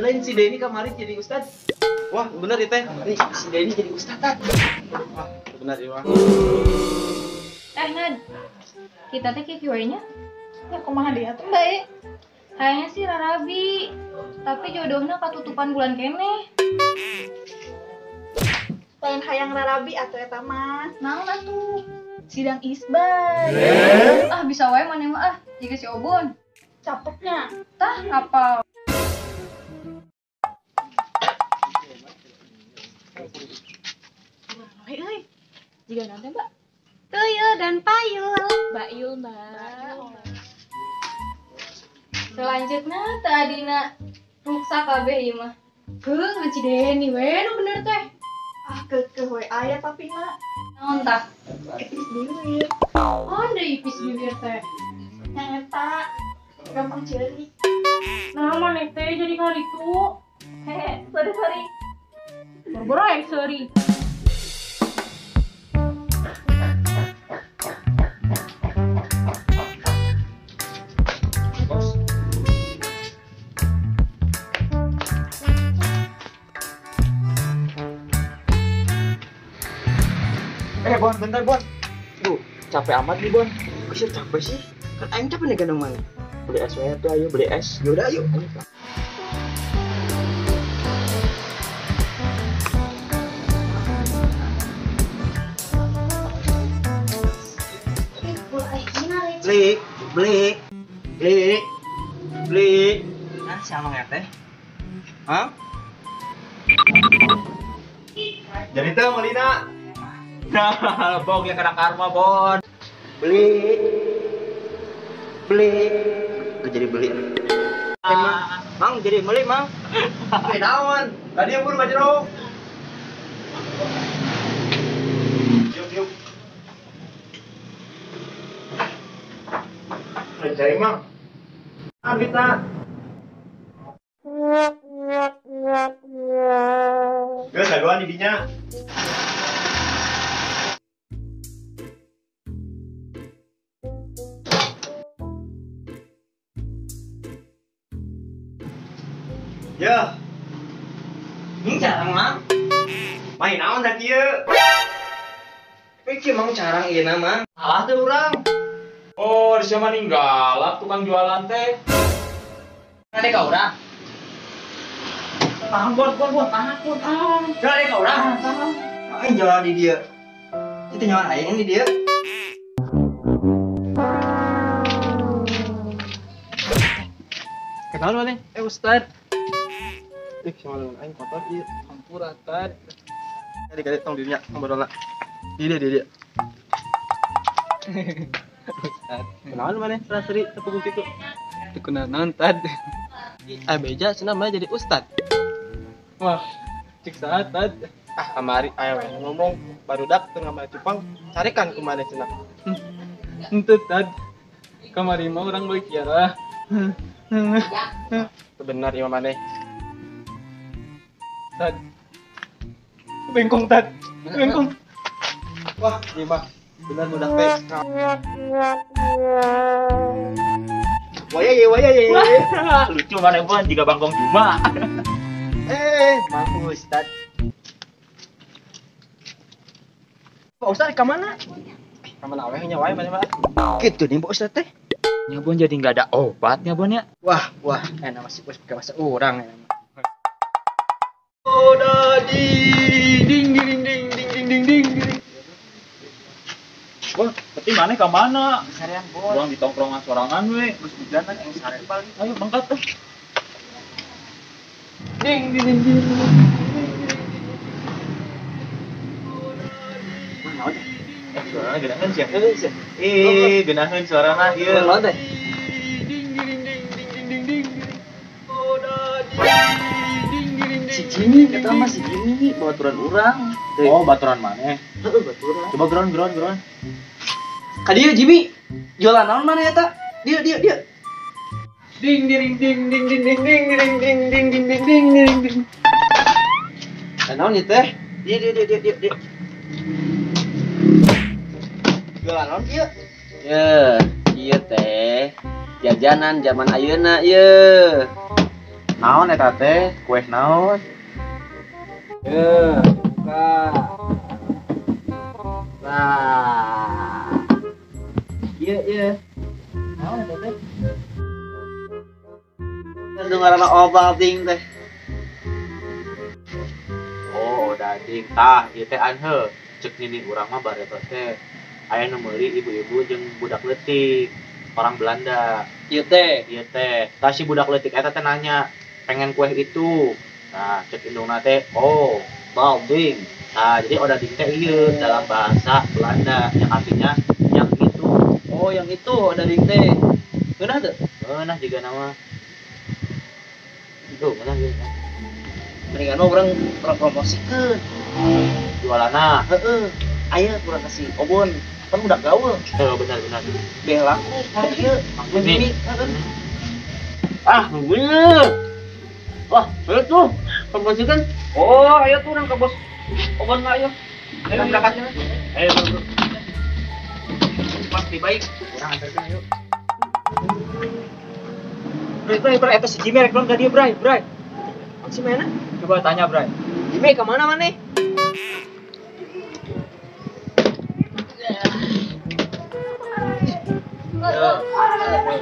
Lain si Denny kemarin jadi ustad. Wah, bener ya teh. Nih, si Denny jadi ustad. Wah, bener ya, wah. Nad, kita teh kieu-nya. Ya kumaha deui atuh, Mbak? Kayaknya sih rarabi, tapi jodohna katutupan bulan keneh. Lain hayang rarabi atuh eta mah. Naon atuh? Sidang isbat. Ah, bisa wae maneh mah ah, jiga si Obon. Capeknya. Tah, apal. Hei, euy. Jiga naon teh, Mbak? Tuyul dan payul. Mbak Yul, Mbak. Selanjutnya tadina ruksak kabeh ieu mah. Heuh, ngan si Deni we nu bener teh. Ah, keukeuh we aya tapi mah. Naon tah? Ipis bibir. Oh, deui ipis bibir teh. Yang eta gampang ceurik. Nah, maneh teh jadi karitu. Hehe, sorry sorry. Boro-boro aya sorry. Bos. Bon, bentar, Bon. Duh, capek amat nih, Bon. Kok capek sih? Kan aing capek nih gandeng mana? Beli es wae tuh, ayo beli es. Yaudah, ayo. Beli, beli, beli, beli. Nah, siapa ya teh? Hah? Jadi teh Melina. Nah, bong ya kena karma, Bon. Beli. Beli. Gue jadi beli. Mang, Mang jadi beli, Mang. Beli naon? Tadi yang buru bajero. Yuk, yuk. Cari, Mang. Ah, kita. Geus jagoan di dinya. Ya. Ini carang, Mang. Main naon da kieu? Tapi kieu Mang carang ieu na, Mang. Salah teh urang. Oh, di siapa ninggalak tukang jualan teh. Ada ka urang. Tahan, Bon, Bon, Bon, tahan, Bon, tahan. Ada ka urang. Tahan. Aing jualan di dieu. Itu nyawa aing di dieu. Kenal mana? Ustad. Ih, sama dengan aing kotor ieu. Hampura, Tad. Kali-kali tong dirinya, tong barola. Dia dia. Ustad. Kenal mana? Seraseri tepung kitu. Teu kunaon, Tad. Ah, beja cenah mah jadi ustad. Wah, cik saha, Tad. Ah, kamari aya we ngomong barudak teu ngamana cupang, carikan kumaha cenah. Henteu, Tad. Kamari mah urang beuki kiara. Teu bener ieu maneh. Tad. Bengkong, Tad. Bengkong. Wah, ieu mah bener budak teh. Waya ye, waya ye. Lucu mana Bon, jika bangkong cuma. Mang Ustad. Pak Ustad ka mana? Ka mana we nya wae maneh mah. Kitu nih Pak Ustad teh. Nya Bon jadi enggak ada obatnya, Bon ya. Wah, wah, enak masih bos pakai bahasa urang ya. Oh, ding ding ding ding ding ding ding ding. Wah, tapi mana ka mana? Sarean, Bon. Urang di tongkrongan sorangan we, geus hujan kan aing sarean paling. Ayo mangkat tuh. Ding ding ding ding. Suarana geunaheun sia. Ih, geunaheun suarana ieu. Naon teh? Ding ding ding ding ding ding ding. Si Jimmy, kata mah si Jimmy baturan urang. Oh, baturan maneh. Heeh, baturan. Coba ground ground ground. Ka dieu Jimmy, jualan naon maneh eta? Dieu dieu dieu. Ding ding ding ding ding ding ding ding ding ding ding ding ding ding ding. Naon ieu teh? Dieu dieu dieu dieu dieu. Jualan naon ieu? Ye, ieu teh jajanan zaman ayeuna ieu. Naon eta teh? Kue naon? Ya, buka. Nah. Iya, iya. Naon eta teh? Itu ngaranna odading teh. Oh, odading. Tah, ieu teh anheuh. Cek nini urang mah bareto teh. Aya nu meuli ibu-ibu jeung budak leutik, orang Belanda. Ieu teh. Ieu teh. Tah si budak leutik eta teh nanya, pengen kue itu. Nah, cek indungna teh, oh, odading. Nah, jadi odading teh ieu dalam bahasa Belanda yang artinya yang itu. Oh, yang itu odading teh. Ngeunah teu? Ngeunah jiga nama. Tuh, ngeunah ieu. Mendingan mah urang promosikeun. Jualanna. Heeh. Aya urang kasih Obon. Kan udah gaul. Heeh, benar benar. Beh laku kan ieu. Mang Jimmy. Ah, bener. Wah, ayo tuh promosikan. Oh, ayo tuh urang ke bos Obon lah ayo. Ayo berangkatnya. Ayo, bro. Pasti baik. Urang antarkeun ayo. Bray, bray, bray, eta si Jimmy rek ka dieu, bray, bray. Si mana? Coba tanya, bray. Jimmy ke mana maneh?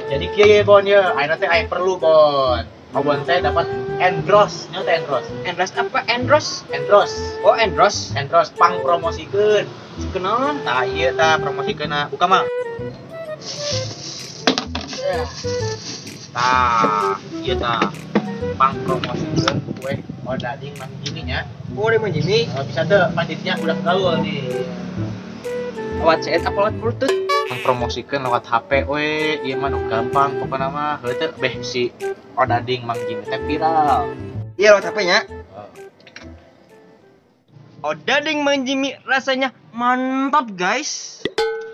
Jadi kieu Bon ye, ayeuna teh aya perlu Bon. Obon teh dapat endorse, nya teh endorse. Endorse apa? Endorse? Endorse. Oh, endorse. Endorse pang promosikeun. Kenaon? Tah ieu tah promosikeunna. Buka mah. Tah, ieu tah. Pang promosikeun kue odading Mang Jimmy nya. Oh, dari Mang Jimmy. Bisa teu panditnya udah gaul nih. Lewat CS apa lewat Bluetooth? Mempromosikeun lewat HP we, ieu mah nu gampang pokona mah heuh teu beh si odading Mang Jimmy teh viral. Iya lewat HP nya. Odading Mang Jimmy rasanya mantap guys.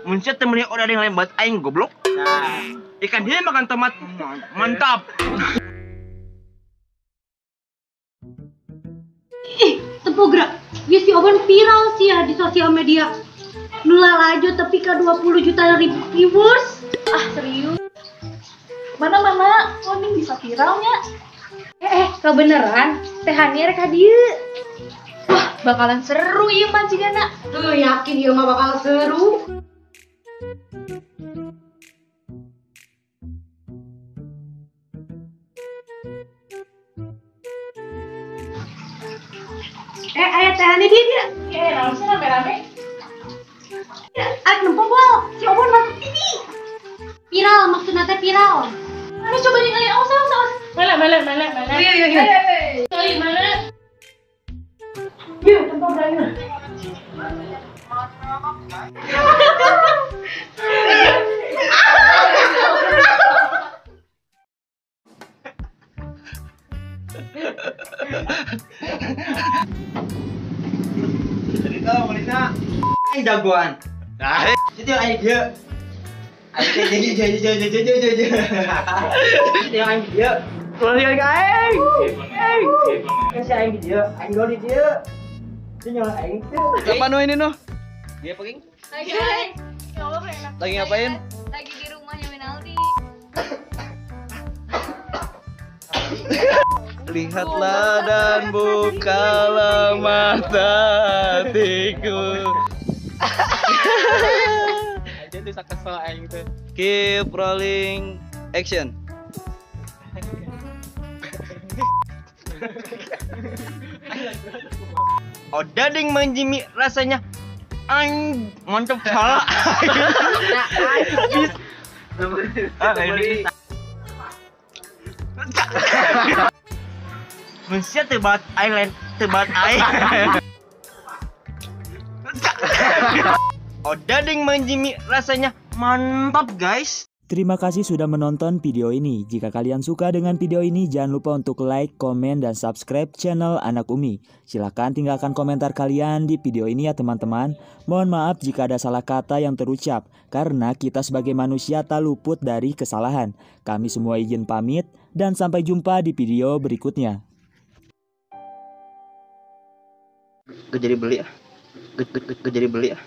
Mun sia teu meuli odading lain buat aing goblok. Nah, ikan dia makan tomat mantap. Ih, tepuk gerak. Ya si Obon viral sih ya di sosial media. Nula laju tapi ke 20 juta ribu viewers. Ah, serius. Mana-mana, oh, bisa viralnya. Kebeneran teh Hani rek ka dieu. Wah, bakalan seru ieu mah jigana. Tuh, yakin ieu mah bakal seru. Aya teh Hani di dieu. Naon sih rame-rame? Arek nempo moal, si Obon masuk TV. Viral maksudna teh viral. Aduh, coba ningali awas awas awas. Mana mana mana mana. Iya iya iya. Sorry, mana? Yuk, tempo berani. Jadi tau Marina. Aing jagoan. Nah, itu yang aing dia. Aing dia. Itu yang aing dia. Keluar dari aing. Aing. Kasih aing dia, aing di dia. Dia nyolong aing tuh. Siapa nu ini nuh? Dia peking. Hai guys. Ya Allah, enak. Lagi ngapain? Lagi di rumahnya Winaldi. Lihatlah dan bukalah mata hatiku. Aja tuh kesel aing teh. Keep rolling action. Odading Mang Jimmy rasanya aing mantap salah. Manusia tebat island, tebat air. Odading Mang Jimmy rasanya mantap guys. Terima kasih sudah menonton video ini. Jika kalian suka dengan video ini, jangan lupa untuk like, komen, dan subscribe channel Anak Umi. Silahkan tinggalkan komentar kalian di video ini ya teman-teman. Mohon maaf jika ada salah kata yang terucap, karena kita sebagai manusia tak luput dari kesalahan. Kami semua izin pamit, dan sampai jumpa di video berikutnya. Gue jadi beli ah. Gue jadi beli ah.